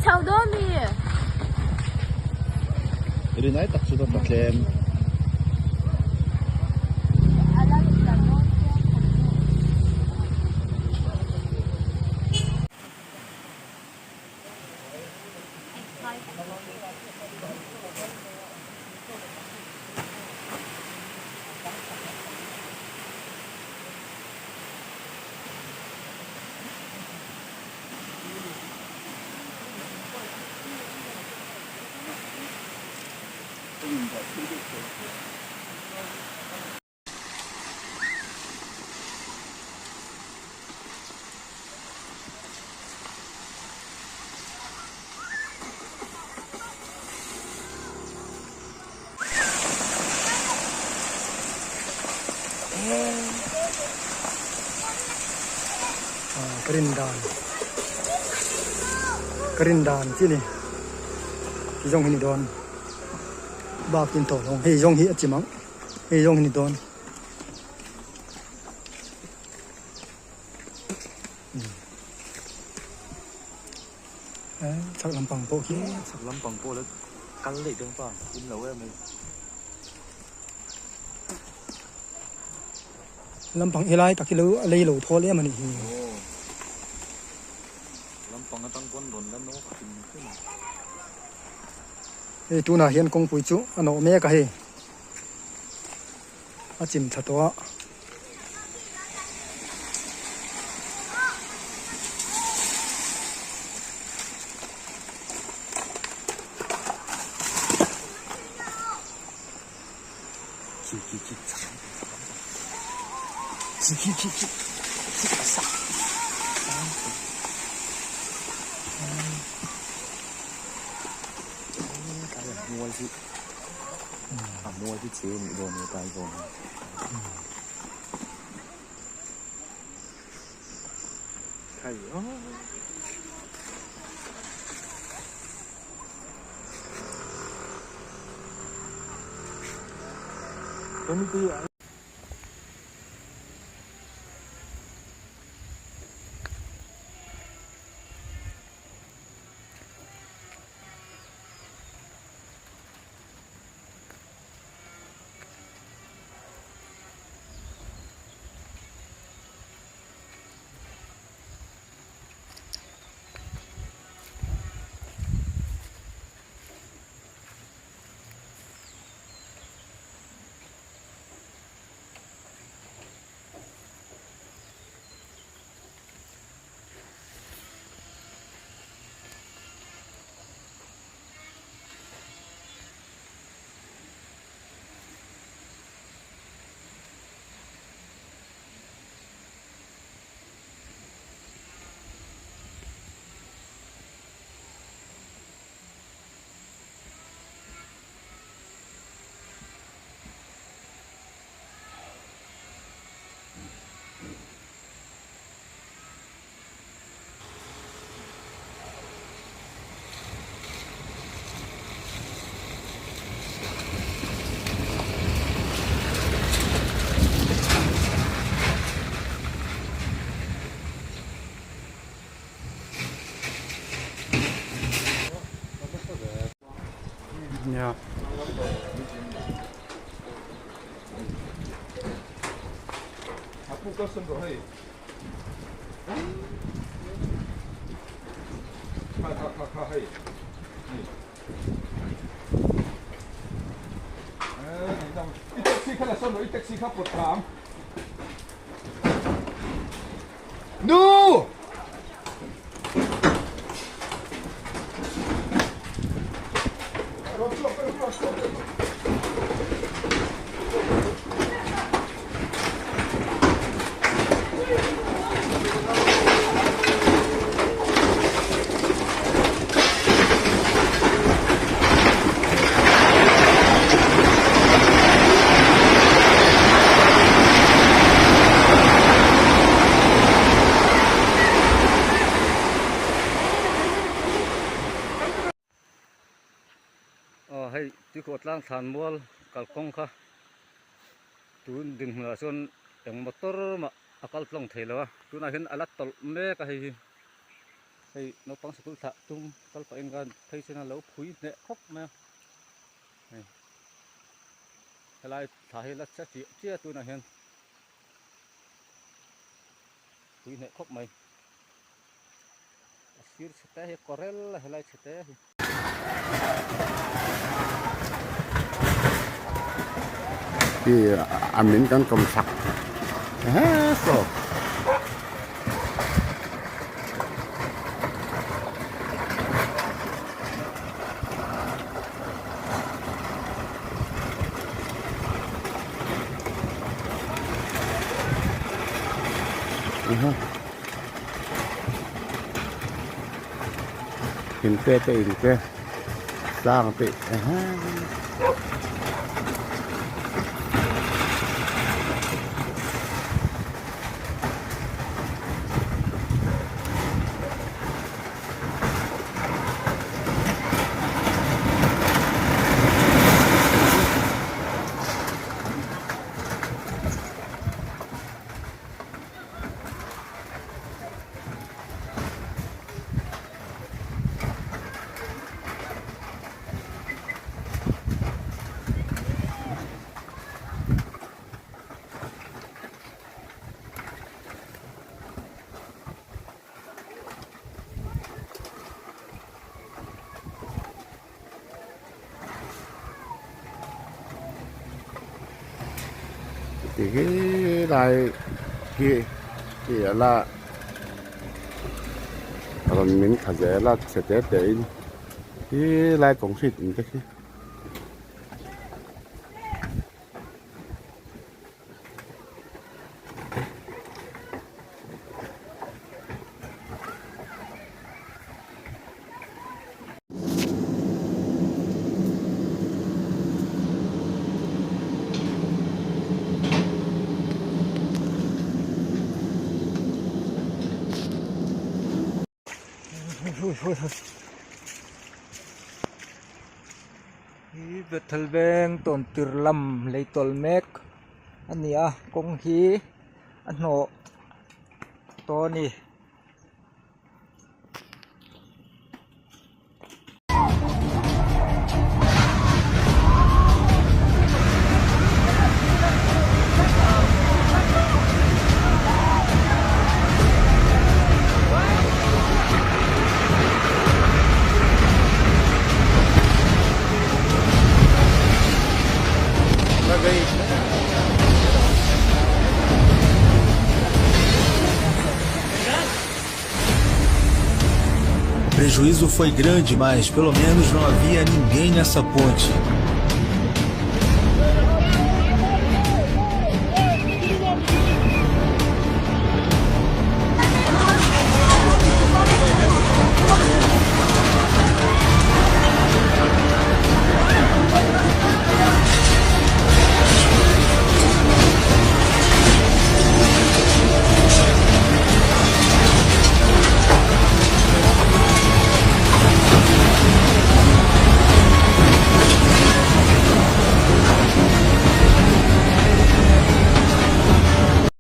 chho dawn mi? Rinai tak chu ka tlem. Ka rin dan ka rin dan chi ni ti zawng hi ni dawn bak in tawh lo hei zawng hi a chim ang hei zawng hi ni dawn. Chhak lampang pawh khi chhak lampang pawh la kal daih dawn pa in lo em mai. Lampang helai tak hi lo a lei lo thawl em a nih hi. Aw lampang atang pawn rawn la nawk hrim hrim. Hei tunah hian kawngpui chu a nawh mek a hei a chim thla tawh a. Nia. Nu! Aw hei tuikawh tlang thlan mual kalkawng kha tun dinhmunah chuan eng motor mah a kal tlawng thei lo a tunah hian a la tawlh mek a hei hi. Hei naupang sikul thlah tum kal pahin khan phei chuan a lo phui hneh khawp mai a hei helai thla hi la che chiah chiah tunah hian phui hneh khawp mai a sir chhe te hi kawrel a helai chhe te hi. Khi a min kan kawm chak he saw. In te te in te tlang te Ti hi lai hi ti ala rawn min thla zel a chhe te te in hi lai concrete in te khi. Hi Bethel veng tawn tir lam lei tawl mek a ni a kawng hi a hnawh tawh a ni. O prejuízo foi grande, mas pelo menos não havia ninguém nessa ponte.